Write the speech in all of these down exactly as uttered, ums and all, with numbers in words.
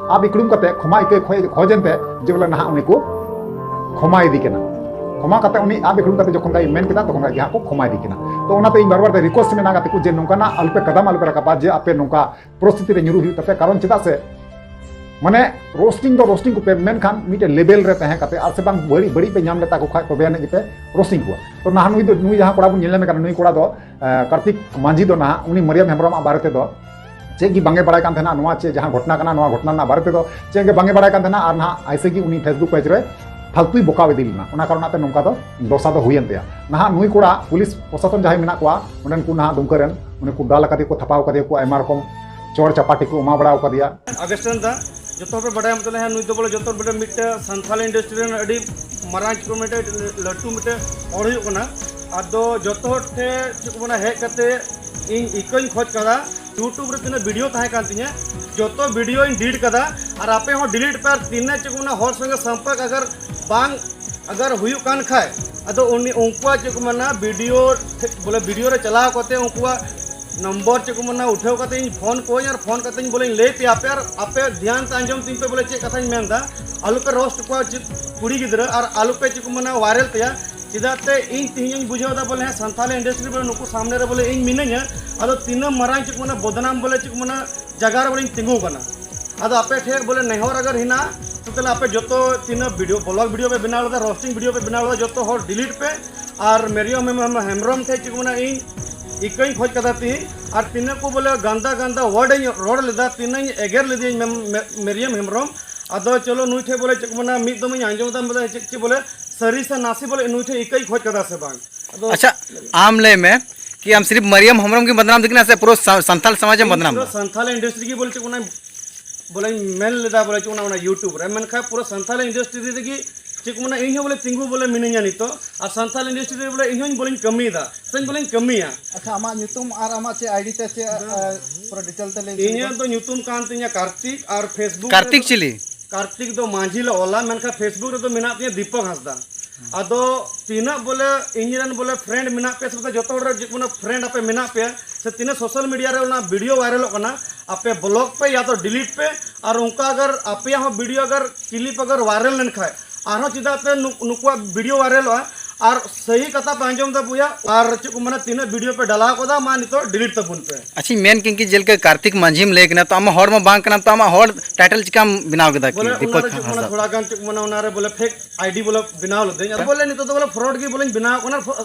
ᱟᱵ ᱤᱠᱲᱩᱢ ᱠᱟᱛᱮ ᱠᱷᱚᱢᱟ ᱤᱠᱟᱹ ᱠᱷᱚᱡ ᱠᱷᱚᱡ ᱮᱱᱛᱮ ᱡᱮ ᱵᱚᱞᱮ ᱱᱟᱦᱟᱜ ᱩᱱᱤ ᱠᱚ ᱠᱷᱚᱢᱟ ᱤᱫᱤ ᱠᱟᱱᱟ᱾ ᱠᱷᱚᱢᱟ ᱠᱟᱛᱮ ᱩᱱᱤ ᱟᱵ ᱤᱠᱲᱩᱢ ᱠᱟᱛᱮ ᱡᱚᱠᱷᱚᱱ ᱜᱮ ᱢᱮᱱ ᱠᱮᱫᱟ, ᱛᱚᱠᱷᱚᱱ ᱜᱮ ᱦᱟᱸᱜ ᱠᱚ ᱠᱷᱚᱢᱟ ᱤᱫᱤ ᱠᱟᱱᱟ᱾ ᱛᱚ ᱚᱱᱟᱛᱮ ᱤᱧ ᱵᱟᱨ ᱵᱟᱨ ᱛᱮ ᱨᱤᱠᱣᱮᱥᱴ ᱢᱮᱱᱟᱜ ᱜᱟᱛᱮ ᱠᱚ ᱡᱮ ᱱᱚᱝᱠᱟᱱᱟᱜ ᱟᱞᱚᱯᱮ ᱠᱟᱫᱟᱢ ᱟᱞᱚᱯᱮ ᱨᱟᱠᱟᱵᱟ ᱡᱮ ᱟᱯᱮ ᱱᱚᱝᱠᱟ ᱯᱚᱨᱤᱥᱛᱷᱤᱛᱤ ᱨᱮ ᱧᱩᱨᱩ ᱦᱩᱭᱩᱜ ᱛᱟᱯᱮ᱾ ᱠᱟᱨᱚᱱ ᱪᱮᱫᱟᱜ ᱥᱮ ᱢᱟᱱᱮ ᱨᱳᱥᱴᱤᱝ ᱫᱚ ᱨᱳᱥᱴᱤᱝ ᱠᱚᱯᱮ, ᱢᱮᱱᱠᱷᱟᱱ ᱢᱤᱫᱴᱮᱱ ᱞᱮᱵᱮᱞ ᱨᱮ ᱛᱟᱦᱮᱸ ᱠᱟᱛᱮ ᱟᱨ ᱥᱮ ᱵᱟᱝ ᱵᱟᱹᱲᱤᱡ ᱵᱟᱹᱲᱤᱡ ᱯᱮ ᱧᱟᱢ ᱞᱮᱛᱟ ᱠᱚ ᱠᱷᱟᱡ ᱛᱚᱵᱮ ᱟᱹᱱᱤᱡ ᱜᱮᱯᱮ ᱨᱳᱥᱴᱤᱝ ᱠᱚᱣᱟ᱾ ᱛᱚ ᱱᱟᱦᱟᱜ ᱱᱩᱭ ᱫᱚ, ᱱᱩᱭ ᱡᱟᱦᱟᱸ ᱠᱚᱲᱟ ᱵᱚᱱ ᱧᱮᱞ ᱧᱟᱢᱮ ᱠᱟᱱᱟ, ᱱᱩᱭ ᱠᱚᱲᱟ ᱫᱚ ᱟᱸ, ᱠᱟᱨᱛᱤᱠ ᱢᱟᱹᱡᱷᱤ ᱫᱚ ᱱᱟᱦᱟᱜ ᱩᱱᱤ ᱢᱟᱨᱤᱭᱟᱢ ᱦᱮᱢᱵᱨᱚᱢᱟᱜ ᱵᱟᱨᱮ ᱛᱮᱫᱚ ᱪᱮᱫ ᱜᱮ ᱵᱟᱝ ᱮ ᱵᱟᱲᱟᱭ ᱠᱟᱱ ᱛᱟᱦᱮᱱᱟ᱾ ᱱᱚᱣᱟ ᱪᱮᱫ ᱡᱟᱦᱟᱸ ᱜᱷᱚᱴᱱᱟ ᱠᱟᱱᱟ, ᱱᱚᱣᱟ ᱜᱷᱚᱴᱱᱟ ᱨᱮᱱᱟᱜ ᱵᱟᱨᱮ ᱛᱮᱫᱚ ᱪᱮᱫ ᱜᱮ ᱵᱟᱝ ᱮ ᱵᱟᱲᱟᱭ ᱠᱟᱱ ᱛᱟᱦᱮᱱᱟ᱾ ᱟᱨ ᱱᱟᱦᱟᱜ ᱟᱭᱥᱮ ᱜᱮ ᱩᱱᱤ Facebook ᱯᱮᱡᱽ ᱨᱮ ᱯᱷᱟᱞᱛᱩᱭ ᱵᱚᱠᱟᱣ ᱤᱫᱤ ᱞᱮᱱᱟ, ᱚᱱᱟ ᱠᱟᱨᱚᱱᱟᱜ ᱛᱮ ᱱᱚᱝᱠᱟ ᱫᱚ ᱫᱚᱥᱟ ᱫᱚ ᱦᱩᱭᱮᱱ ᱛᱟᱭᱟ᱾ ᱱᱟᱦᱟᱜ ᱱᱩᱭ ᱠᱚᱲᱟ ᱯᱩᱞᱤᱥ ᱯᱨᱚᱥᱟᱥᱚᱱ ᱡᱟᱦᱟᱸᱭ ᱢᱮᱱᱟᱜ ᱠᱚᱣᱟ ᱚᱸᱰᱮᱱ ᱠᱚ ᱱᱟᱦᱟᱜ ᱫᱩᱢᱠᱟᱹ ᱨᱮᱱ ᱩᱱᱤ ᱠᱚ ᱫᱟᱞ ᱟᱠᱟᱫᱮᱭᱟ ᱠᱚ, ᱛᱷᱟᱯᱟᱣ ᱟᱠᱟᱫᱮᱭᱟ ᱠᱚ, ᱟᱭᱢᱟ ᱨᱚᱠᱚᱢ ᱪᱚᱲ ᱪᱟᱯᱟᱴᱤ ᱠᱚ ᱮᱢᱟ ᱵᱟᱲᱟ ᱟᱠᱟᱫᱮᱭᱟ᱾ ᱟᱜᱮᱥᱴᱟᱱ ᱫᱟ, ᱡᱚᱛᱚ ᱦᱚᱲ ᱯᱮ ᱵᱟᱰᱟᱭᱟ ᱢᱚᱛᱞᱚᱵ ᱦᱮᱸ ᱱᱩᱭ ᱫᱚ ᱵᱚᱞᱮ ᱡᱚᱛᱚ ᱦᱚᱲ ᱵᱚᱞᱮ ᱢᱤᱫᱴᱮᱱ ᱥᱟᱱᱛᱷᱟᱞ ᱤᱱᱰᱟᱥᱴᱨᱤ ᱨᱮᱱ ᱟᱹᱰᱤ ᱢᱟᱨᱟᱝ ᱪᱮᱫ ᱠᱚ ᱢᱮᱱᱟ ᱞᱟᱹᱴᱩ ᱢᱤᱫᱴᱮᱱ ᱦᱚᱲ ᱦᱩᱭᱩᱜ ᱠᱟᱱᱟ᱾ ᱟᱫᱚ ᱡᱚᱛᱚ ᱦᱚᱲ ᱴᱷᱮᱱ ᱪᱮᱫ ᱠᱚ ᱢᱮᱱᱟ ᱦᱮᱡ ᱠᱟᱛᱮ ᱤᱧ ᱤᱠᱟᱹᱧ ᱠᱷᱚᱡᱽ ᱠᱟᱫᱟ᱾ YouTube ᱨᱮ ᱛᱤᱱᱟᱹᱜ ᱵᱷᱤᱰᱤᱭᱳ ᱛᱟᱦᱮᱸ ᱠᱟᱱ ᱛᱤᱧᱟᱹ ᱡᱚᱛᱚ ᱵᱷᱤᱰᱤᱭᱳᱧ ᱰᱤᱞᱤᱴ ᱠᱟᱫᱟ᱾ ᱟᱨ ᱟᱯᱮ ᱦᱚᱸ ᱰᱤᱞᱤᱴ ᱯᱮ᱾ ᱟᱨ ᱛᱤᱱᱟᱹᱜ ᱪᱮᱫ ᱠᱚ ᱢᱮᱱᱟ ᱦᱚᱲ ᱥᱚᱸᱜᱮ ᱥᱚᱢᱯᱚᱨᱠ ᱟᱜᱟᱨ ᱵᱟᱝ ᱟᱜᱟᱨ ᱦᱩᱭᱩᱜ ᱠᱟᱱ ᱠᱷᱟᱡ ᱟᱫᱚ ᱩᱱᱤ ᱩᱱᱠᱩᱣᱟᱜ ᱪᱮᱫ ᱠᱚ ᱢᱮᱱᱟ ᱵᱷᱤᱰᱤᱭᱳ ᱵᱚᱞᱮ ᱵᱷᱤᱰᱤᱭᱳ ᱨᱮ ᱪᱟᱞᱟᱣ ᱠᱟᱛᱮ ᱩᱱᱠᱩᱣᱟᱜ ᱱᱚᱢᱵᱚᱨ ᱪᱮᱫ ᱠᱚ ᱢᱮᱱᱟ ᱩᱴᱷᱟᱹᱣ ᱠᱟᱛᱮ ᱤᱧ ᱯᱷᱳᱱ ᱠᱚᱣᱟᱧ ᱟᱨ ᱯᱷᱳᱱ ᱠᱟᱛᱮ ᱤᱧ ᱵᱚᱞᱮᱧ ᱞᱟᱹᱭ ᱯᱮᱭᱟ ᱟᱯᱮ ᱟᱨ ᱟᱯᱮ ᱫᱷᱮᱭᱟᱱ ᱛᱮ ᱟᱸᱡᱚᱢ ᱛᱤᱧ ᱯᱮ ᱵᱚᱞᱮ ᱪᱮᱫ ᱠᱟᱛᱷᱟᱧ ᱢᱮᱱ ᱮᱫᱟ᱾ ᱟᱞᱚ ᱯᱮ ᱨᱳᱥᱴ ᱠᱚᱣᱟ ᱪᱮᱫ ᱠᱩᱲᱤ ᱜᱤᱫᱽᱨᱟᱹ ᱟᱨ ᱟᱞᱚ ᱯᱮ ᱪᱮᱫ ᱠᱚ ᱢᱮᱱᱟ ᱵᱷᱟᱭᱨᱟᱞ ᱛᱮᱭᱟ᱾ ᱪᱮᱫᱟᱜ ᱛᱮ ᱤᱧ ᱛᱮᱦᱮᱧ ᱤᱧ ᱵᱩᱡᱷᱟᱹᱣ ᱮᱫᱟ ᱵᱚᱞᱮ ᱦᱮᱸ ᱥᱟᱱᱛᱟᱞᱤ ᱤᱱᱰᱟᱥᱴᱨᱤ ᱵᱚᱞᱮ ᱱᱩᱠᱩ ᱥᱟᱢᱱᱮ ᱨᱮ ᱵᱚᱞᱮ ᱤᱧ ᱢᱤᱱᱟᱹᱧᱟ᱾ ᱟᱫᱚ ᱛᱤᱱᱟᱹᱜ ᱢᱟᱨᱟᱝ ᱪᱮᱫ ᱠᱚ ᱢᱮᱱᱟ ᱵᱚᱫᱱᱟᱢ ᱵᱚᱞᱮ ᱪᱮᱫ ᱠᱚ ᱢᱮᱱᱟ ᱡᱟᱭᱜᱟ ᱨᱮ ᱵᱚᱞᱮᱧ ᱛᱤᱸᱜᱩ ᱟᱠᱟᱱᱟ᱾ ᱟᱫᱚ ᱟᱯᱮ ᱴᱷᱮᱱ ᱵᱚᱞᱮ ᱱᱮᱦᱚᱨ ᱟᱜᱟᱨ ᱦᱮᱱᱟᱜᱼᱟ ᱛᱚ ᱛᱟᱦᱞᱮ ᱟᱯᱮ ᱡᱚᱛᱚ ᱛᱤᱱᱟᱹᱜ ᱵᱷᱤᱰᱤᱭᱳ ᱵᱞᱚᱜ ᱵᱷᱤᱰᱤᱭᱳ ᱯᱮ ᱵᱮᱱᱟᱣ ᱞᱮᱫᱟ ᱨᱳᱥᱴᱤᱝ ᱵᱷᱤᱰᱤᱭᱳ ᱯᱮ ᱵᱮᱱᱟᱣ ᱞᱮᱫᱟ ᱡᱚᱛᱚ ᱦᱚᱲ ᱰᱤᱞᱤᱴ ᱯᱮ᱾ ᱟᱨ ᱢᱮᱨᱤᱭᱚᱢ ᱦᱮᱢ- ᱦᱮᱢ- ᱦᱮᱢᱵᱨᱚᱢ ᱴᱷᱮᱱ ᱪᱮᱫ ᱠᱚ ᱢᱮᱱᱟ ᱤᱧ ᱤᱠᱟᱹᱧ ᱠᱷᱚᱡᱽ ᱠᱟᱫᱟ ᱛᱤᱦᱤᱧ᱾ ᱟᱨ ᱛᱤᱱᱟᱹᱜ ᱠᱚ ᱵᱚᱞᱮ ᱜᱟᱱᱫᱟ ᱜᱟᱱᱫᱟ ᱣᱟᱨᱰ ᱤᱧ ᱨᱚᱲ ᱞᱮᱫᱟ ᱛᱤᱱᱟᱹᱜ ᱤᱧ ᱮᱜᱮᱨ ᱞᱮᱫᱮᱭᱟᱹᱧ ᱢᱮᱢ- ᱢᱮ- ᱢᱮᱨᱤᱭᱚᱢ ᱦᱮᱢᱵᱨᱚᱢ᱾ ᱟᱫᱚ ᱪᱚᱞᱚ ᱱᱩᱭ ᱴᱷᱮᱱ ᱵᱚᱞᱮ ᱪᱮᱫ ᱠᱚ ᱢᱮᱱᱟ ᱢᱤᱫ ᱫᱚᱢ ᱤᱧ ᱟᱸᱡᱚᱢ ᱮᱫᱟ ᱢᱮᱱᱫᱟ ᱪᱮᱫ ᱪᱮᱫ ᱵᱚᱞᱮ ᱥᱟᱹᱨᱤ ᱥᱮ ᱱᱟᱥᱮ ᱵᱚᱞᱮ ᱱᱩᱭ ᱴᱷᱮᱱ ᱤᱠᱟᱹᱧ ᱠᱷᱚᱡᱽ ᱠᱟᱫᱟ ᱥᱮ ᱵᱟᱝ᱾ ᱟᱫᱚ ᱟᱪᱪᱷᱟ, ᱟᱢ ᱞᱟᱹᱭ ᱢᱮ ᱠᱤ ᱟᱢ ᱥᱤᱨᱤᱯ ᱢᱟᱨᱤᱭᱟᱢ ᱦᱮᱢᱵᱨᱚᱢ ᱜᱮ ᱵᱚᱫᱱᱟᱢ ᱫᱤᱠᱱᱟ ᱥᱮ ᱯᱩᱨᱟᱹ ᱥᱟ- ᱥᱟᱱᱛᱟᱞ ᱥᱚᱢᱟᱡᱽ ᱮᱢ ᱤᱧ ᱵᱚᱫᱱᱟᱢ ᱯᱩᱨᱟᱹ ᱫᱟ? ᱥᱟᱱᱛᱟᱞ ᱤᱱᱰᱟᱥᱴᱨᱤ ᱜᱮ ᱵᱚᱞᱮ ᱪᱮᱫ ᱠᱚ ᱢᱮᱱᱟ ᱵᱚᱞᱮᱧ ᱢᱮᱱ ᱞᱮᱫᱟ ᱵᱚᱞᱮ ᱪᱮᱫ ᱚᱱᱟ ᱚᱱᱟ YouTube ᱨᱮ ᱢᱮᱱᱠᱷᱟᱱ ᱯᱩᱨᱟᱹ ᱥᱟᱱᱛᱟᱞ ᱤᱱᱰᱟᱥᱴᱨᱤ ᱨᱮᱜᱮ ᱪᱮᱫ ᱠᱚ ᱢᱮᱱᱟ ᱤᱧ ᱦᱚᱸ ᱵᱚᱞᱮ ᱛᱤᱸᱜᱩ ᱵᱚᱞᱮ ᱢᱤᱱᱟᱹᱧᱟ ᱱᱤᱛᱚᱜ᱾ ᱟᱨ ᱥᱟᱱᱛᱟᱞ ᱤᱱᱰᱟᱥᱴᱨᱤ ᱨᱮ ᱵᱚᱞᱮ ᱤᱧ ᱦᱚᱸᱧ ᱵᱚᱞᱮᱧ ᱠᱟᱹᱢᱤᱭᱮᱫᱟ ᱥᱮᱧ ᱵᱚᱞᱮᱧ ᱠᱟᱹᱢᱤᱭᱟ᱾ ᱟᱪᱪᱷᱟ, ᱟᱢᱟᱜ ᱧᱩᱛᱩᱢ ᱟᱨ ᱟᱢᱟᱜ ᱪᱮᱫ ᱟᱭᱰᱤ ᱛᱮ ᱪᱮᱫ ᱯᱩᱨᱟᱹ ᱰᱤᱴᱮᱞ ᱛᱮ ᱞᱟᱹᱭ ᱤᱧᱟᱹᱜ ᱫᱚ ᱧᱩᱛᱩᱢ ᱠᱟᱱ ᱛᱤᱧᱟ ᱠᱟᱨᱛᱤᱠ ᱟᱨ ᱯᱷᱮᱥᱵᱩᱠ ᱠᱟᱨᱛᱤᱠ ᱨᱮᱫᱚ ᱪᱤᱞᱤ? ᱠᱟᱨᱛᱤᱠ ᱫᱚ ᱢᱟᱹᱡᱷᱤ ᱞᱮ ᱚᱞᱟ ᱢᱮᱱᱠᱷᱟᱱ ᱯᱷᱮᱥᱵᱩᱠ ᱨᱮᱫᱚ ᱢᱮᱱᱟᱜ ᱛᱤᱧᱟ ᱫᱤᱯᱚᱠ ᱦᱟᱸᱥᱫᱟ᱾ ᱟᱫᱚ ᱛᱤᱱᱟᱹᱜ ᱵᱚᱞᱮ ᱤᱧ ᱨᱮᱱ ᱵᱚᱞᱮ ᱯᱷᱨᱮᱱᱰ ᱢᱮᱱᱟᱜ ᱯᱮᱭᱟ ᱥᱮ ᱵᱚᱞᱮ ᱡᱚᱛᱚ ᱦᱚᱲ ᱨᱮ ᱡᱮᱠᱳᱱᱳ ᱯᱷᱨᱮᱱᱰ ᱟᱯᱮ ᱢᱮᱱᱟᱜ ᱯᱮᱭᱟ ᱥᱮ ᱛᱤᱱᱟᱹᱜ ᱥᱳᱥᱟᱞ ᱢᱤᱰᱤᱭᱟ ᱨᱮ ᱚᱱᱟ ᱵᱷᱤᱰᱤᱭᱳ ᱵᱷᱟᱭᱨᱟᱞᱚᱜ ᱠᱟᱱᱟ, ᱟᱯᱮ ᱵᱞᱚᱠ ᱯᱮ ᱭᱟ ᱛᱚ ᱰᱤᱞᱤᱴ ᱯᱮ᱾ ᱟᱨ ᱚᱱᱠᱟ ᱟᱜᱟᱨ ᱟᱯᱮᱭᱟᱜ ᱦᱚᱸ ᱵᱷᱤᱰᱤᱭᱳ ᱟᱜᱟᱨ ᱠᱞᱤᱯ ᱟᱜᱟᱨ ᱵᱷᱟᱭᱨᱟᱞ ᱞᱮᱱᱠᱷᱟᱱ, ᱟᱨᱦᱚᱸ ᱪᱮᱫᱟᱜ ᱛᱮ ᱱᱩᱠ- ᱱᱩᱠᱩᱣᱟᱜ ᱵᱷᱤᱰᱤᱭᱳ ᱵᱷᱟᱭᱨᱟᱞᱚᱜᱼᱟ? ᱟᱨ ᱥᱟᱹᱦᱤ ᱠᱟᱛᱷᱟ ᱯᱮ ᱟᱸᱡᱚᱢ ᱮᱫᱟ ᱵᱚᱭᱦᱟ, ᱟᱨ ᱪᱮᱫ ᱠᱚ ᱢᱮᱱᱟ, ᱛᱤᱱᱟᱹᱜ ᱵᱷᱤᱰᱤᱭᱳ ᱯᱮ ᱰᱟᱞᱟᱣ ᱠᱟᱫᱟ, ᱢᱟ ᱱᱤᱛᱚᱜ ᱰᱤᱞᱤᱴ ᱛᱟᱵᱚᱱ ᱯᱮ᱾ ᱟᱪᱪᱷᱟᱧ ᱢᱮᱱ ᱠᱮᱫ ᱜᱮ, ᱡᱮᱞᱮᱠᱟ ᱠᱟᱨᱛᱤᱠ ᱢᱟᱹᱡᱷᱤᱢ ᱞᱟᱹᱭ ᱠᱟᱱᱟ, ᱛᱚ ᱟᱢᱟᱜ ᱦᱚᱲ ᱢᱟ ᱵᱟᱝ ᱠᱟᱱᱟᱢ, ᱛᱚ ᱟᱢᱟᱜ ᱦᱚᱲ ᱴᱟᱭᱴᱮᱞ ᱪᱤᱠᱟᱢ ᱵᱮᱱᱟᱣ ᱠᱮᱫᱟ ᱠᱤ? ᱵᱚᱞᱮ ᱫᱤᱯᱚᱠ ᱚᱱᱟ ᱫᱚ ᱪᱮᱫ ᱠᱚ ᱢᱮᱱᱟ, ᱦᱟᱸᱥᱫᱟ᱾ ᱛᱷᱚᱲᱟ ᱜᱟᱱ ᱪᱮᱫ ᱠᱚ ᱢᱮᱱᱟ, ᱚᱱᱟ ᱨᱮ ᱵᱚᱞᱮ ᱯᱷᱮᱠ ᱟᱭᱰᱤ ᱵᱚᱞᱮ ᱵᱮᱱᱟᱣ ᱞᱤᱫᱟᱹᱧ᱾ ᱟᱫᱚ ᱵᱚᱞᱮ ᱱᱤᱛᱚᱜ ᱫᱚ ᱵᱚᱞᱮ ᱯᱷᱨᱚᱰ ᱜᱮ ᱵᱚᱞᱮᱧ ᱵᱮᱱᱟᱣ ᱠᱟᱱᱟ᱾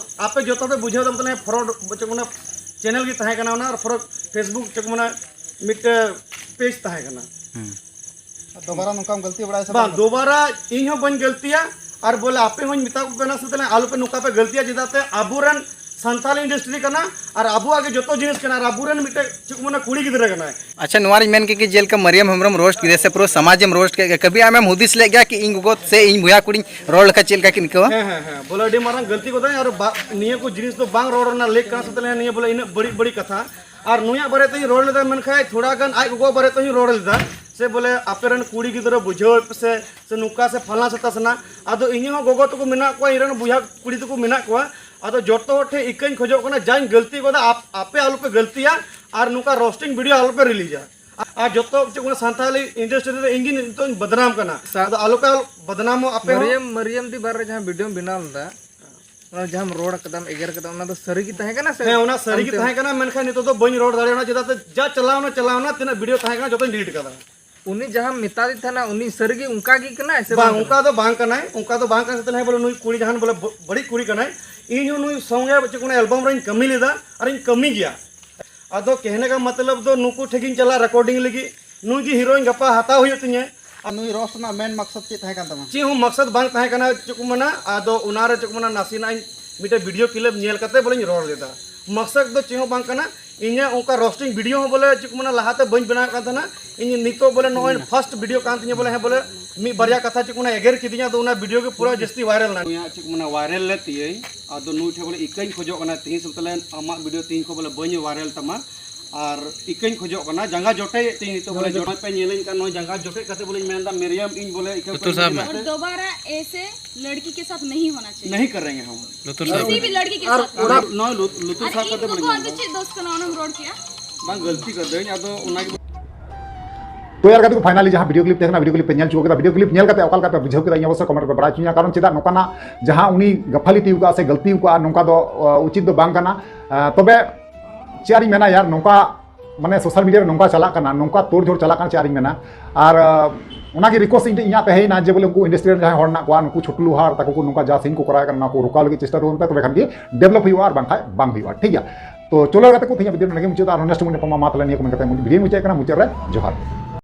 ᱟᱯᱮ ᱡᱚᱛᱚ ᱯᱮ ᱵᱩᱡᱷᱟᱹᱣ ᱫᱟ, ᱢᱚᱛᱞᱚᱵ ᱯᱷᱨᱚᱰ ᱪᱮᱫ ᱠᱚ ᱢᱮᱱᱟ, ᱪᱮᱱᱮᱞ ᱜᱮ ᱛᱟᱦᱮᱸ ᱠᱟᱱᱟ ᱚᱱᱟ, ᱟᱨ ᱯᱷᱨᱚᱰ ᱯᱷᱮᱥᱵᱩᱠ ᱪᱮᱫ ᱠᱚ ᱢᱮᱱᱟ, ᱢᱤᱫᱴᱮᱡ ᱯᱮᱡᱽ ᱛᱟᱦᱮᱸ ᱠᱟᱱᱟ᱾ ᱦᱩᱸ᱾ ᱫᱚᱵᱟᱨᱟ ᱱᱚᱝᱠᱟᱢ ᱜᱟᱹᱞᱛᱤ ᱵᱟᱲᱟᱭᱟ ᱥᱮ ᱵᱟᱝ? ᱵᱟᱝ, ᱫᱚᱵᱟᱨᱟ ᱤᱧ ᱦᱚᱸ ᱵᱟᱹᱧ ᱜᱟᱹᱞᱛᱤᱭᱟ᱾ ᱟᱨ ᱵᱚᱞᱮ ᱟᱯᱮ ᱦᱚᱸᱧ ᱢᱮᱛᱟ ᱠᱚ ᱠᱟᱱᱟ ᱥᱮ ᱛᱟᱦᱞᱮ ᱟᱞᱚᱯᱮ ᱱᱚᱝᱠᱟ ᱯᱮ ᱜᱟᱹᱞᱛᱤᱭᱟ, ᱪᱮᱫᱟᱜ ᱛᱮ ᱟᱵᱚᱨᱮᱱ ᱥᱟᱱᱛᱟᱞᱤ ᱤᱱᱰᱟᱥᱴᱨᱤ ᱠᱟᱱᱟ ᱟᱨ ᱟᱵᱚᱣᱟᱜ ᱜᱮ ᱡᱚᱛᱚ ᱡᱤᱱᱤᱥ ᱠᱟᱱᱟ ᱟᱨ ᱟᱵᱚᱨᱮᱱ ᱢᱤᱫᱴᱮᱡ ᱪᱮᱫ ᱠᱚ ᱢᱮᱱᱟ ᱠᱩᱲᱤ ᱜᱤᱫᱽᱨᱟᱹ ᱠᱟᱱᱟᱭ᱾ ᱟᱪᱪᱷᱟ, ᱱᱚᱣᱟ ᱨᱤᱧ ᱢᱮᱱ ᱠᱮᱫ ᱜᱮ, ᱡᱮᱞᱮᱠᱟ ᱢᱟᱨᱤᱭᱟᱢ ᱦᱮᱢᱵᱨᱚᱢ ᱨᱳᱥᱴ ᱠᱮᱫᱮᱭᱟ ᱥᱮ ᱯᱩᱨᱟᱹ ᱥᱚᱢᱟᱡᱮᱢ ᱨᱳᱥᱴ ᱠᱮᱫ ᱜᱮ, ᱠᱟᱹᱵᱷᱤ ᱟᱢᱮᱢ ᱦᱩᱫᱤᱥ ᱞᱮᱫ ᱜᱮᱭᱟ ᱠᱤ ᱤᱧ ᱜᱚᱜᱚ ᱥᱮ ᱤᱧ ᱵᱚᱭᱦᱟ ᱠᱩᱲᱤᱧ ᱨᱚᱲ ᱞᱮᱠᱷᱟᱱ ᱪᱮᱫ ᱞᱮᱠᱟ ᱠᱤᱱ ᱟᱹᱭᱠᱟᱹᱣᱟ? ᱦᱮᱸ, ᱦᱮᱸ, ᱦᱮᱸ, ᱵᱚᱞᱮ ᱟᱹᱰᱤ ᱢᱟᱨᱟᱝ ᱜᱟᱹᱞᱛᱤ ᱠᱚᱫᱚ, ᱟᱨ ᱵᱟ-, ᱱᱤᱭᱟᱹ ᱠᱚ ᱡᱤᱱᱤᱥ ᱫᱚ ᱵᱟᱝ ᱨᱚᱲ ᱨᱮᱱᱟᱜ ᱞᱮᱠ ᱠᱟᱱᱟ ᱥᱮ ᱛᱟᱦᱞᱮ ᱱᱤᱭᱟᱹ ᱵᱚᱞᱮ ᱤᱱᱟᱹᱜ ᱵᱟᱹᱲᱤᱡ ᱵᱟᱹᱲᱤᱡ ᱠᱟᱛᱷᱟ᱾ ᱟᱨ ᱱᱩᱭᱟᱜ ᱵᱟᱨᱮ ᱛᱮᱧ ᱨᱚᱲ ᱞᱮᱫᱟ, ᱢᱮᱱᱠᱷᱟᱱ ᱛᱷᱚᱲᱟ ᱜᱟᱱ ᱟᱡ ᱜᱚᱜᱚ ᱵᱟᱨᱮ ᱛᱮᱦᱚᱸᱧ ᱨᱚᱲ ᱞᱮᱫᱟ, ᱥᱮ ᱵᱚᱞᱮ ᱟᱯᱮ ᱨᱮᱱ ᱠᱩᱲᱤ ᱜᱤᱫᱽᱨᱟᱹ ᱵᱩᱡᱷᱟᱹᱣ ᱯᱮ ᱥᱮ, ᱥᱮ ᱱᱚᱝᱠᱟ ᱥᱮ ᱯᱷᱟᱞᱱᱟ ᱥᱮ ᱛᱟᱥᱱᱟ᱾ ᱟᱫᱚ ᱤᱧᱟᱹᱜ ᱦᱚᱸ ᱜᱚᱜᱚ ᱛᱟᱠᱚ ᱢᱮᱱᱟᱜ ᱠᱚᱣᱟ, ᱤᱧ ᱨᱮᱱ ᱵᱚᱭᱦᱟ ᱠᱩᱲᱤ ᱛᱟᱠᱚ ᱢᱮᱱᱟᱜ ᱠᱚᱣᱟ᱾ ᱟᱫᱚ ᱡᱚᱛᱚ ᱦᱚᱲ ᱴᱷᱮᱱ ᱤᱠᱟᱹᱧ ᱠᱷᱚᱡᱚᱜ ᱠᱟᱱᱟ, ᱡᱟᱧ ᱜᱟᱹᱞᱛᱤ ᱠᱟᱫᱟ, ᱟᱯ-, ᱟᱯᱮ ᱟᱞᱚᱯᱮ ᱜᱟᱹᱞᱛᱤᱭᱟ ᱟᱨ ᱱᱚᱝᱠᱟ ᱨᱳᱥᱴᱤᱝ ᱵᱷᱤᱰᱤᱭᱳ ᱟᱞᱚᱯᱮ ᱨᱤᱞᱤᱡᱟ᱾ ᱟᱨ ᱡᱚᱛᱚ ᱪᱮᱫ ᱠᱚ ᱢᱮᱱᱟ, ᱥᱟᱱᱛᱟᱞᱤ ᱤᱱᱰᱟᱥᱴᱨᱤ ᱨᱮ ᱤᱧ ᱜᱮ ᱱᱤᱛᱚᱜ ᱤᱧ ᱵᱚᱫᱱᱟᱢ ᱠᱟᱱᱟ᱾ ᱥᱟ- ᱟᱫᱚ ᱟᱞᱚᱯᱮ ᱟᱞᱚ ᱵᱚᱫᱱᱟᱢᱚᱜ ᱟᱯᱮ ᱦᱚᱸ᱾ ᱢᱟᱨᱤᱭᱟᱢ, ᱢᱟᱨᱤᱭᱟᱢ ᱫᱤ ᱵᱟᱨᱮ ᱡᱟᱦᱟᱸ ᱵᱷᱤᱰᱤᱭᱳᱢ ᱵᱮᱱᱟᱣ ᱞᱮᱫᱟ, ᱚᱱᱟ ᱡᱟᱦᱟᱸᱢ ᱨᱚᱲ ᱠᱟᱫᱟᱢ, ᱮᱜᱮᱨ ᱠᱟᱫᱟᱢ, ᱚᱱᱟ ᱫᱚ ᱥᱟᱹᱨᱤ ᱜᱮ ᱛᱟᱦᱮᱸ ᱠᱟᱱᱟ ᱥᱮ? ᱦᱮᱸ, ᱚᱱᱟ ᱥᱟᱹᱨᱤ ᱜᱮ ᱚᱱᱛᱮ ᱛᱟᱦᱮᱸ ᱠᱟᱱᱟ, ᱢᱮᱱᱠᱷᱟᱱ ᱱᱤᱛᱚᱜ ᱫᱚ ᱵᱟᱹᱧ ᱨᱚᱲ ᱫᱟᱲᱮᱭᱟᱜᱼᱟ, ᱪᱮᱫᱟᱜ ᱥᱮ ᱡᱟ ᱪᱟᱞᱟᱣᱱᱟ, ᱪᱟᱞᱟᱣᱱᱟ, ᱛᱤᱱᱟᱹᱜ ᱵᱷᱤᱰᱤᱭᱳ ᱛᱟᱦᱮᱸ ᱠᱟᱱᱟ, ᱡᱚᱛᱚᱧ ᱰᱤᱞᱤᱴ ᱠᱟᱫᱟ᱾ ᱩᱱᱤ ᱡᱟᱦᱟᱸᱢ ᱢᱮᱛᱟᱫᱮ ᱛᱟᱦᱮᱱᱟ, ᱩᱱᱤ ᱥᱟᱹᱨᱤ ᱜᱮ ᱚᱱᱠᱟ ᱜᱮ ᱠᱟᱱᱟᱭ ᱥᱮ ᱵᱟᱝ, ᱵᱟᱝ ᱚᱱᱠᱟ ᱠᱟᱱᱟᱭ? ᱫᱚ ᱵᱟᱝ ᱠᱟᱱᱟᱭ, ᱚᱱᱠᱟ ᱫᱚ ᱵᱟᱝ ᱠᱟᱱ ᱛᱟᱦᱮᱸ, ᱵᱚᱞᱮ ᱱᱩᱭ ᱠᱩᱲᱤ ᱡᱟᱦᱟᱱ ᱵᱚᱞᱮ ᱵᱚ-, ᱵᱟᱹᱲᱤᱡ ᱠᱩᱲᱤ ᱠᱟᱱᱟᱭ᱾ ᱤᱧ ᱦᱚᱸ ᱱᱩᱭ ᱥᱚᱸᱜᱮ ᱪᱮᱫ ᱠᱚ ᱢᱮᱱᱟ, ᱮᱞᱵᱟᱢ ᱨᱮᱧ ᱠᱟᱹᱢᱤ ᱞᱮᱫᱟ ᱟᱨᱤᱧ ᱠᱟᱹᱢᱤ ᱜᱮᱭᱟ᱾ ᱟᱫᱚ ᱠᱮᱦᱱᱮ ᱠᱟ ᱢᱚᱛᱞᱚᱵ ᱫᱚ ᱱᱩᱠᱩ ᱴᱷᱮᱱ ᱜᱤᱧ ᱪᱟᱞᱟᱜᱼᱟ ᱨᱮᱠᱚᱨᱰᱤᱝ ᱞᱟᱹᱜᱤᱫ, ᱱᱩᱭ ᱜᱮ ᱦᱤᱨᱳᱭᱤᱱ ᱜᱟᱯᱟ ᱦᱟᱛᱟᱣ ᱦᱩᱭᱩᱜ ᱛᱤᱧᱟᱹ᱾ ᱟᱨ ᱱᱩᱭ ᱨᱳᱥᱴ ᱨᱮᱱᱟᱜ ᱢᱮᱱ ᱢᱟᱠᱥᱚᱫ ᱪᱮᱫ ᱛᱟᱦᱮᱸ ᱠᱟᱱ ᱛᱟᱢᱟ? ᱪᱮᱫ ᱦᱚᱸ ᱢᱟᱠᱥᱚᱫ ᱵᱟᱝ ᱛᱟᱦᱮᱸ ᱠᱟᱱᱟ, ᱪᱮᱫ ᱠᱚ ᱢᱮᱱᱟ, ᱟᱫᱚ ᱚᱱᱟᱨᱮ ᱪᱮᱫ ᱠᱚ ᱢᱮᱱᱟ, ᱱᱟᱥᱮᱱᱟᱜ ᱤᱧ ᱢᱤᱫᱴᱮᱡ ᱵᱷᱤᱰᱤᱭᱳ ᱠᱞᱤᱯ ᱧᱮᱞ ᱠᱟᱛᱮ ᱵᱚᱞᱮᱧ ᱨᱚᱲ ᱞᱮᱫᱟ᱾ ᱢᱟᱠᱥᱚᱫ ᱫᱚ ᱪᱮᱫ ᱦᱚᱸ ᱵᱟᱝ ᱠᱟᱱᱟ, ᱤᱧᱟᱹᱜ ᱚᱱᱠᱟ ᱨᱳᱥᱴᱤᱝ ᱵᱷᱤᱰᱤᱭᱳ ᱦᱚᱸ ᱵᱚᱞᱮ ᱪᱮᱫ ᱠᱚ ᱢᱮᱱᱟ, ᱞᱟᱦᱟᱛᱮ ᱵᱟᱹᱧ ᱵᱮᱱᱟᱣᱮᱫ ᱠᱟᱱ ᱛᱟᱦᱮᱱᱟ᱾ ᱤᱧ ᱱᱤᱛᱚᱜ ᱵᱚᱞᱮ ᱱᱚᱜᱼᱚᱭ ᱯᱷᱟᱥᱴ ᱵᱷᱤᱰᱤᱭᱳ ᱠᱟᱱ ᱛᱤᱧᱟᱹ ᱵᱚᱞᱮ, ᱦᱮᱸ ᱵᱚᱞᱮ ᱢᱤᱫ ᱵᱟᱨᱭᱟ ᱠᱟᱛᱷᱟ ᱪᱮᱫ ᱠᱚ ᱢᱮᱱᱟ, ᱮᱜᱮᱨ ᱠᱤᱫᱤᱧᱟ, ᱟᱫᱚ ᱚᱱᱟ ᱵᱷᱤᱰᱤᱭᱳ ᱜᱮ ᱯᱩᱨᱟᱹ ᱡᱟᱹᱥᱛᱤ ᱵᱷᱟᱭᱨᱟᱞ ᱱᱟ᱾ ᱱᱩᱭᱟᱜ ᱪᱮᱫ ᱠᱚ ᱢᱮᱱᱟ, ᱵᱷᱟᱭᱨᱟᱞ ᱞᱮᱫ ᱛᱤᱭᱟᱹᱧ, ᱟᱫᱚ ᱱᱩᱭ ᱴᱷᱮᱱ ᱵᱚᱞᱮ ᱤᱠᱟᱹᱧ ᱠᱷᱚᱡᱚᱜ ᱠᱟᱱᱟ, ᱛᱤᱦᱤᱧ ᱥᱮᱫ ᱛᱟᱦᱞᱮ ᱟᱢᱟᱜ ᱵᱷᱤᱰᱤᱭᱳ ᱛᱤᱦᱤᱧ ᱠᱷᱚᱱ ᱵᱚᱞᱮ ᱵᱟᱹᱧ ᱵᱷᱟᱭᱨᱟᱞ ᱛᱟᱢᱟ᱾ ᱟᱨ ᱤᱠᱟᱹᱧ ᱠᱷᱚᱡᱚᱜ ᱠᱟᱱᱟ, ᱡᱟᱸᱜᱟ ᱡᱚᱴᱮᱫ ᱛᱤᱧ ᱱᱤᱛᱚᱜ ᱵᱚᱞᱮ ᱡᱚᱴᱮᱫ ᱯᱮ ᱧᱮᱞᱤᱧ ᱠᱟᱱ ᱱᱚᱣᱟ ᱡᱟᱸᱜᱟ ᱡᱚᱴᱮᱫ ᱠᱟᱛᱮ ᱵᱚᱞᱮᱧ ᱢᱮᱱᱫᱟ ᱢᱮᱨᱤᱭᱟᱢ ᱤᱧ ᱵᱚᱞᱮ ᱤᱠᱟᱹ ᱞᱩᱛᱩᱨ ᱥᱟᱵ ᱢᱮ᱾ ᱠᱷᱚᱡᱚᱜ ᱠᱟᱱᱟ᱾ और दोबारा ऐसे लड़की के साथ नहीं होना चाहिए। नहीं करेंगे हम। ᱞᱩᱛᱩᱨ ᱥᱟᱵ ᱢᱮ᱾ किसी भी लड़की के साथ नहीं। ᱱᱚᱣᱟ ᱞᱩ- ᱞᱩᱛᱩᱨ ᱟᱨ ᱥᱟᱵ ᱤᱧ ᱠᱟᱛᱮ ᱫᱚ ᱵᱚᱞᱮᱧ ᱟᱫᱚ ᱢᱮᱱᱫᱟ᱾ ᱪᱮᱫ ᱫᱳᱥ ᱠᱟᱱᱟ ᱚᱱᱟᱢ ᱨᱚᱲ ᱠᱮᱜᱼᱟ? ᱵᱟᱝ ᱜᱟᱹᱞᱛᱤ ᱠᱟᱹᱫᱟᱹᱧ ᱟᱫᱚ ᱚᱱᱟᱜᱮ᱾ ᱛᱚ ᱭᱟᱨ ᱜᱟᱛᱮ ᱠᱚ, finally ᱡᱟᱦᱟᱸ video clip ᱛᱟᱦᱮᱸ ᱠᱟᱱᱟ, video clip ᱯᱮ ᱧᱮᱞ ᱪᱩᱠᱟᱹᱣ ᱠᱮᱫᱟ᱾ Video clip ᱧᱮᱞ ᱠᱟᱛᱮ ᱚᱠᱟ ᱞᱮᱠᱟ ᱯᱮ ᱵᱩᱡᱷᱟᱹᱣ ᱠᱮᱫᱟ ᱤᱧ ᱚᱵᱚᱥᱥᱳᱭ comment ᱨᱮ ᱵᱟᱲᱟᱭ ᱦᱚᱪᱚᱧᱟ᱾ ᱠᱟᱨᱚᱱ ᱪᱮᱫᱟᱜ ᱱᱚᱝᱠᱟᱱᱟᱜ ᱡᱟᱦᱟᱸ ᱩᱱᱤ ᱜᱟᱯᱷᱟᱞᱤᱛᱤ ᱟᱠᱟᱫᱼᱟ ᱥᱮ ᱜᱟᱹᱞᱛᱤ ᱟᱠᱟᱫᱼᱟ ᱱᱚᱝᱠᱟ ᱫᱚ ᱩᱪᱤᱛ ᱫᱚ ᱵᱟᱝ ᱠᱟᱱᱟ᱾ ᱛᱚᱵᱮ ᱪᱮᱫ ᱤᱧ ᱢᱮᱱᱟ ᱭᱟᱨ, ᱱᱚᱝᱠᱟ ᱢᱟᱱᱮ social media ᱨᱮ ᱱᱚᱝᱠᱟ ᱪᱟᱞᱟᱜ ᱠᱟᱱᱟ, ᱱᱚᱝᱠᱟ ᱛᱳᱲ ᱡᱷᱳᱲ ᱪᱟᱞᱟᱜ ᱠᱟᱱᱟ, ᱪᱮᱫ ᱟᱨ ᱤᱧ ᱢᱮᱱᱟ᱾ ᱟᱨ ᱚᱱᱟᱜᱮ request ᱤᱧ ᱤᱧᱟᱹᱜ ᱛᱟᱦᱮᱸᱭᱮᱱᱟ ᱡᱮ ᱵᱚᱞᱮ ᱩᱱᱠᱩ industry ᱨᱮᱱ ᱡᱟᱦᱟᱸᱭ ᱦᱚᱲ ᱢᱮᱱᱟᱜ ᱠᱚᱣᱟ, ᱱᱩᱠᱩ ᱪᱷᱳᱴᱩ ᱞᱳᱦᱟᱨ ᱛᱟᱠᱚ ᱠᱚ ᱱᱚᱝᱠᱟ ᱡᱟ scene ᱠᱚ ᱠᱚᱨᱟᱣᱮᱫ ᱠᱟᱱᱟ ᱚᱱᱟ ᱠᱚ ᱨᱚᱠᱟᱣ ᱞᱟᱹᱜᱤᱫ ᱪᱮᱥᱴᱟ ᱛᱟᱵᱚᱱ ᱯᱮ, ᱛᱚᱵᱮ ᱠᱷᱟᱱ ᱜᱮ develop ᱦᱩᱭᱩᱜᱼᱟ, ᱟᱨ ᱵᱟᱝᱠᱷᱟᱱ ᱵᱟᱝ ᱦᱩᱭᱩᱜᱼᱟ᱾ ᱴᱷᱤᱠ ᱜᱮᱭᱟ, ᱛᱚ ᱪᱚᱞᱚ ᱜᱟᱛᱮ ᱠᱚ, ᱛᱮᱦᱮᱧᱟᱜ video ᱱᱚᱰᱮ ᱜᱮ ᱢᱩᱪᱟᱹᱫ᱾ ᱟᱨᱦᱚᱸ next ᱧᱟᱯᱟᱢᱟ᱾ ᱢᱟ ᱛᱟᱦᱚᱞᱮ ᱱᱤᱭᱟᱹ ᱠᱚ ᱢᱮᱱ ᱠᱟᱛᱮ video ᱢᱩᱪᱟᱹᱫ ᱠᱟᱱᱟ᱾ ᱢᱩᱪᱟᱹᱫ ᱨᱮ ᱡᱚᱦᱟᱨ᱾